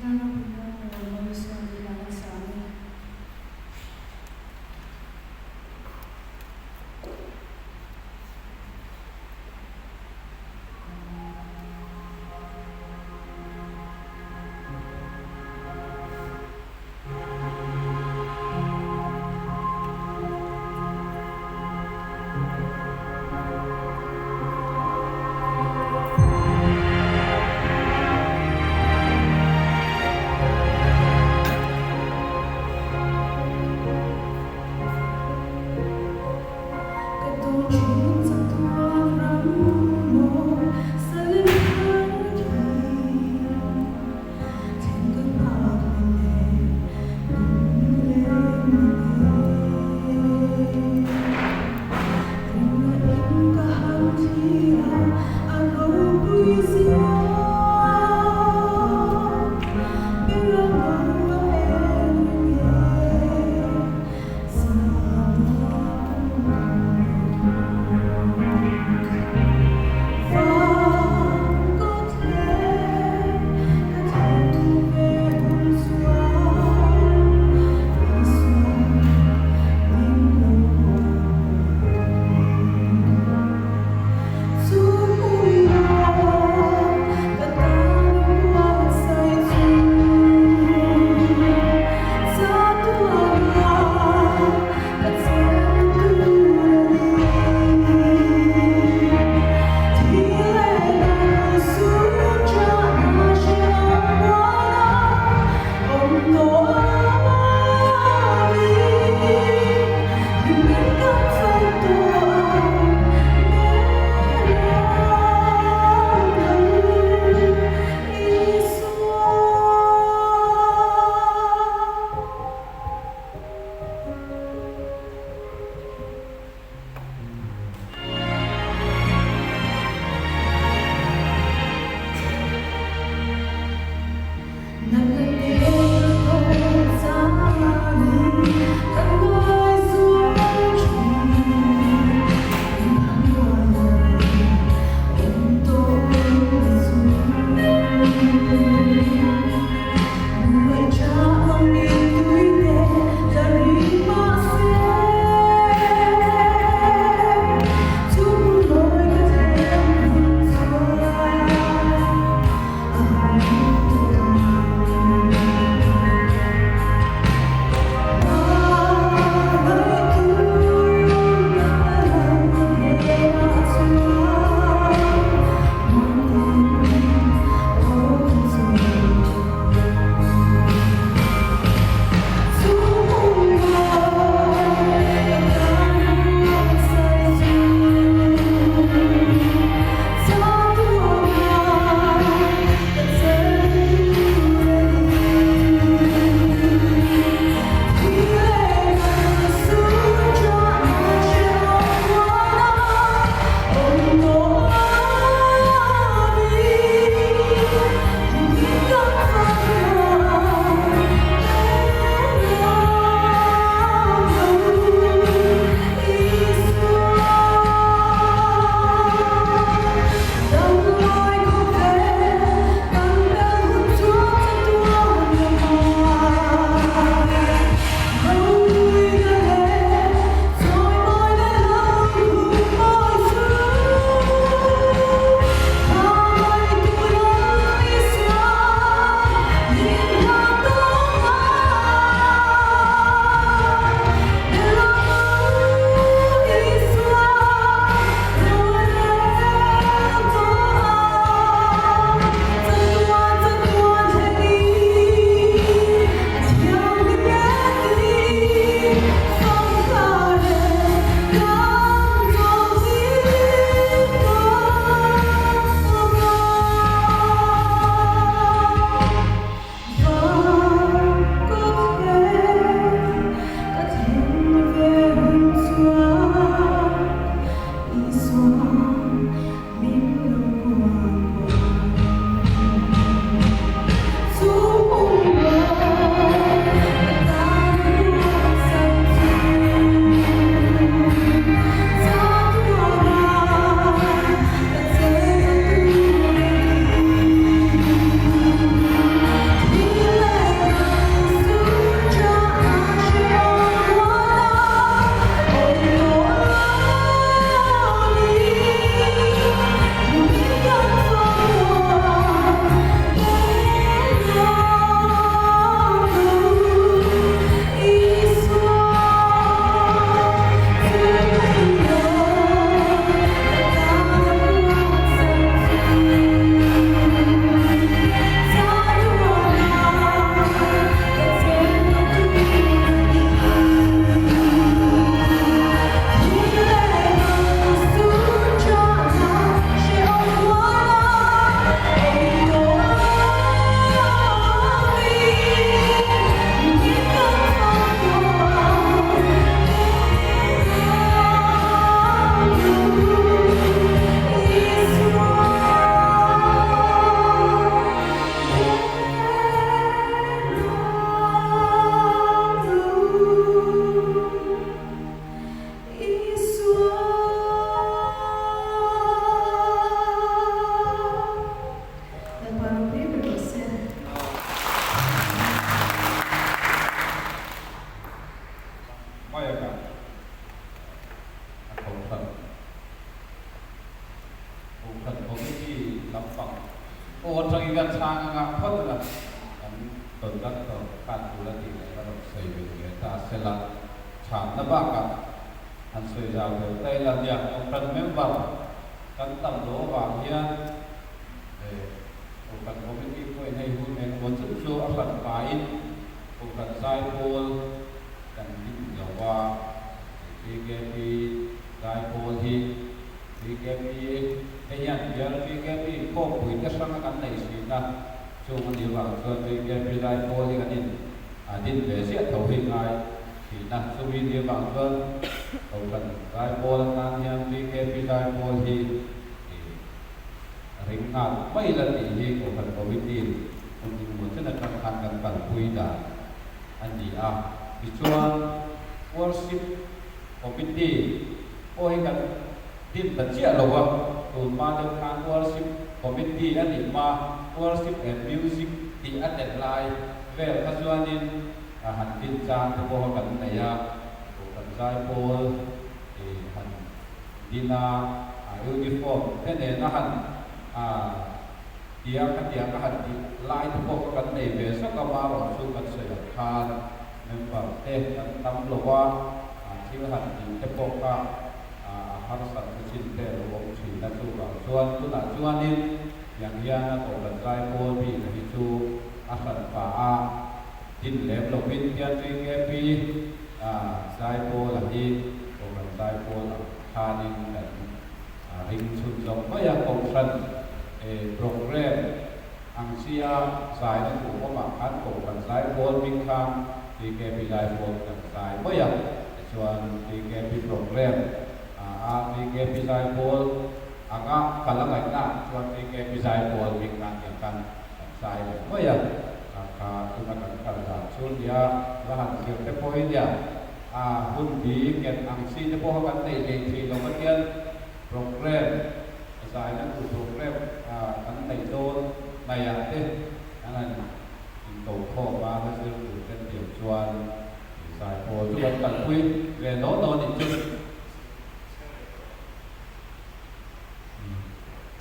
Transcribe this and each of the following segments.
Pathian ropuina mawi mawi sual i hla kan sa ang e. phawt a, kan conductor khan tul a tih leh a rawn sawi ve ve ta sela, chhanna bakah han sawi zau deuh ta ila nia, Kohhran member kan tam loh avang hian Kohhran committee pawhin hei hun eng emaw chu chu a hran pahin Kohhran zaipawl kan din lo a, BKP zaipawl hi BKP te hian bial BKP khawmpui te hranga kan neih hrin a, chung a nih avang chuan BKP zaipawl hi kan in din ve ziah tho hi ngai thin a, chumi nih avang chuan Kohhran zaipawl atan hian BKP zaipawl hi ring nghal mai la tih hi Kohhran Committee hmun engemaw chen atang khan kan kalpui dan a ni a. Tichuan Worship Committee pawh hi kan din ta chiah lo a, tun hma deuh khan Worship Committee a nih hma Worship and Music tih a tel lai vel kha chuanin han din chang te pawh kha kan nei a, Kohhran Zaipawl han din a, uniform te nen a han tia khatiang a han tih lai te pawh kha kan nei ve zawk a, marawh chu kan sawi ang khan member te kan tam lo a, thil han tih te pawh kha a harsat na chin te a lo awm thin a, chuvang chuan tunah chuanin tiang hian a kohhran zai pawl bik a hi chu a hran pah a din lem lovin hian TKP zai pawl a hi kohhran zai pawl ang khanin kan ring chhun zawk mai a, kohhran program ang chia zaina tur awmah khan kohhran zai pawl hming khan TKP zai pawl kan zai mai a, tichuan TKP program a TKP zai pawl anga kal a ngaihna chuan TKP zai pawl hming khan tiang khan kan zai leh mai a, kha tuna kan kal dan chu nia la han zir te pawhin nia. A hun bi nghet ang chi te pawh kha kan neih leh theih loh a hian program zaina tur program kan neih dawn hnaihah te an han inko khawm a, hla zir tur te tiang chuan zai pawl chu kan kalpui ve naw naw a nih chu.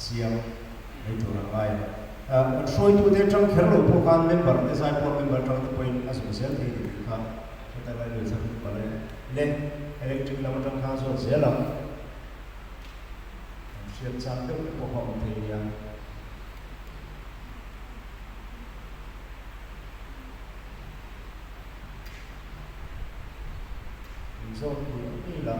Chiang mai tur a ngai. Kan hruaitute atang kher lo pawh khan member te zaipawl member atang te pawhin a zawm zel thei tih kha Heta lai lui chak luh palh e. Le, electric lam atang khan zawt zel ang. Kan hriat chak deuh te pawh kha awm thei nia. Min zawt tur a ni la.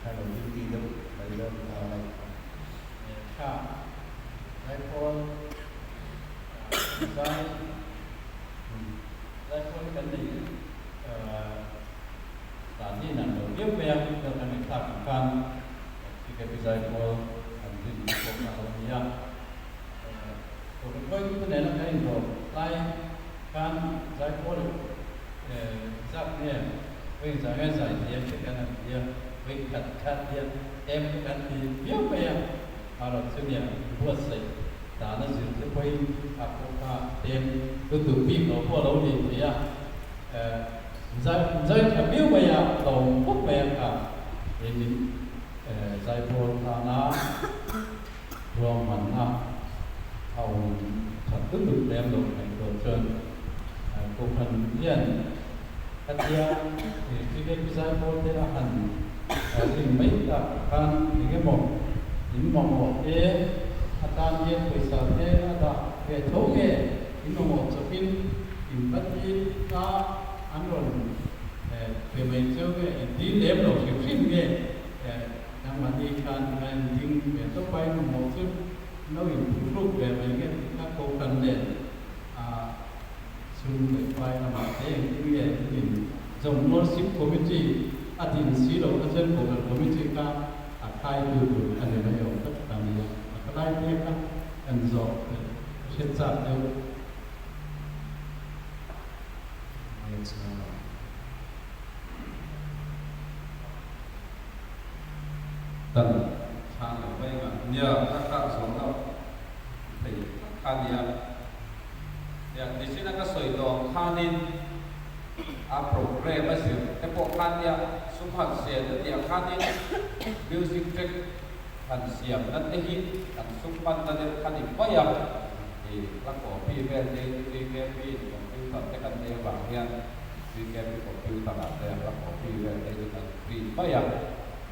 Kha lo duty deuh mai dawn ta a. Tha Zaipawl zai Zaipawl hi kan nei dan hi inang lo viau mai a, chuan kan ngaihthlak ang khan TKP Zaipawl an din pawh kha a lo ni a. Kohhran hruaitute nena kan inrawh lai khan Zaipawl zat nge vawi zah nge zai thiam te kan han ti a, vawi khat khat hian em te kan ti viau mai a, Marawh chu nia buatsaih dan a zir te pawhin a pawh kha tem lutuk bik lo pawh a lo ni thei a, zai zai tha viau mai a, hlawm khawp mai a kha engin zaipawl tana ruahmanna a awm that lutuk lem loh ngaihtuah chuan Kohhran hian khatia TKP zaipawl te a han rin mai tak khan eng emaw in mamawh te atan hian pawisa te a dah ve tho nge in mamawh chawpin in va dil a an rawn pe mai cheu nge in dil lem lo hrim hrim nge nangmahni khan a en ding ve tawp a in mamawh chu lo in phuhruk ve mai nge tih kha Kohhran nen a Chhung leh pai lamah te engtin nge an in zawm Worship Committee a din si loh kha chuan Kohhran Committee kha a khai tu tur a ni mai awm tak a nia. A khalai te kha kan zawh theih hriat chak deuh. Kan chhan lo mai ang a. Nia, ka kah zawhna thei tak kha nia. Nia, nichina ka sawi tawh ang khanin a program a zir te pawh khan nia Sum han sen na tih ah khanin music track han siam na te hi kan sum hman na deuh kha ni mai a, i hla copy vel te hi TKP in computer te kan nei avang hian TKP computer ah te hla copy vel te hi kan print mai a,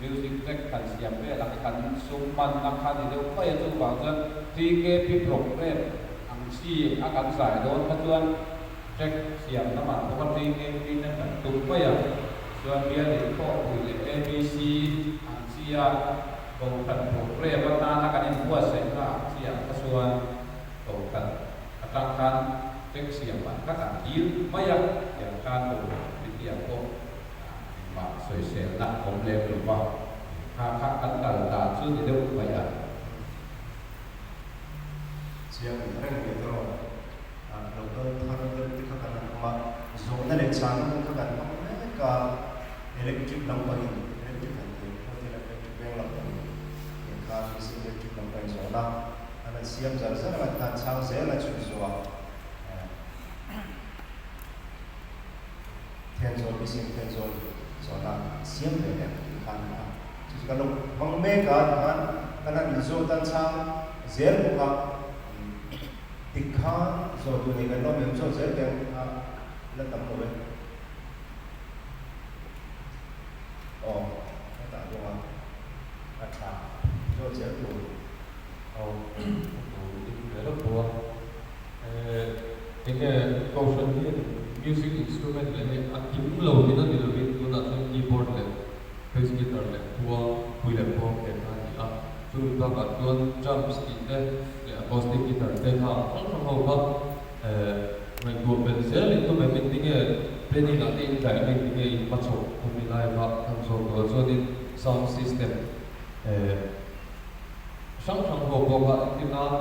music track han siam vel ang hi kan sum hman na kha ni deuh mai a, chuvang chuan TKP program ang chi a kan zai dawn kha chuan Track siam lamah pawh a TKP te kan tum mai a, chuan bialin khawpui leh ABC ang chi a Kohhran programme atana kan inbuatsaihna ang chi ah kha chuan Kohhran atang khan track siam man kha kan dil mai a, tiang khan kum mithiam pawh engmah sawiselna awm lem lo va, kha kha kan kal dan chu ni deuh mai a. Chiang reng mai tawh. Lo kal thar deuh te kha kan han awm a, zawhna leh chhana hun kha kan hmang mek a, electric lam pangin, electric han ti ang pawh thil electric veng lam pangin tiang khan missing electric lam pangin zawhna an han siam zar zar a, an chhang zel a chhun zawh a, Thenzawl missing Thenzawl zawhna siam ve leh ang tih khan a chu chu kan lo hmang mek a, tikhan kan han inzawt a, an chhang zel bawk a. Dik kha zawh duh nei kan lo mem zawh zel teh ang a la tam lo e. Aw ka tah dawn a, a tha zawh zel tur. Aw ka duh ding ve reuh tawh a. Enge Kohhran hian music instrument leh hei a kim lo tihna ni lovin tunah chuan keyboard leh bass guitar leh khuang pui leh khuang te kha a ni a. Chumi bakah chuan drums tih te leh acoustic guitar te kha ang hrang hrang ho kha ngaihtuah belh zel in tum em engtinge planning ah te in daih em engtinge in hmachhawp khawmi lai kha kan zawt duh a chuanin sound system hrang hrang ho pawh kha entir nan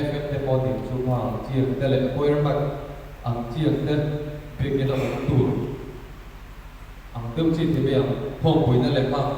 FM te pawh nih chu kha ang chiang te leh choir mic ang chiang te biakin a awm tur ang deuh chi ti mai ang khawmpuina leh kha ang hrang.